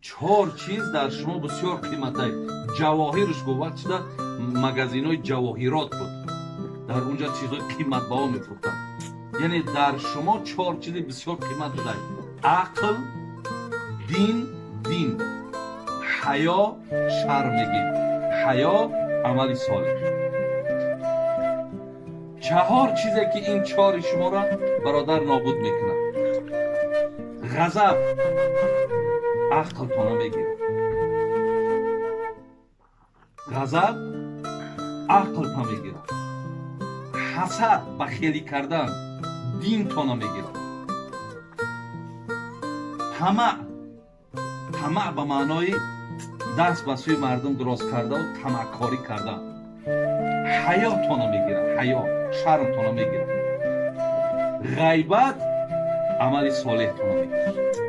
Чор чиз дар шумо бисёр қиматай. Ҷавоҳирш гуфт, вақт шуда магазинҳои ҷавоҳирот буд, дар унҷа чизҳои қиматбаҳо мефурӯхтанд. Яъне дар шумо чор чизи бисёр қимат будай: ақл, дин, ҳаё, шармегӣ, ҳаё, амали солеҳ. Чаҳор чизе ки ин чори шуморо, бародар, нобуд мекунад. Ғазаб ақлтона мегирад, ғазаб ақлта мегирад. Ҳасад, бахелӣ кардан, динтона мегирад. Тамаъ, тамаъ ба маънои даст ба сӯи мардум дуроз кардаву тамаъкорӣ кардан, ҳаётона мегирад, ҳаё, шармтона мегирад. Ғайбат амали солеҳтона мегирад.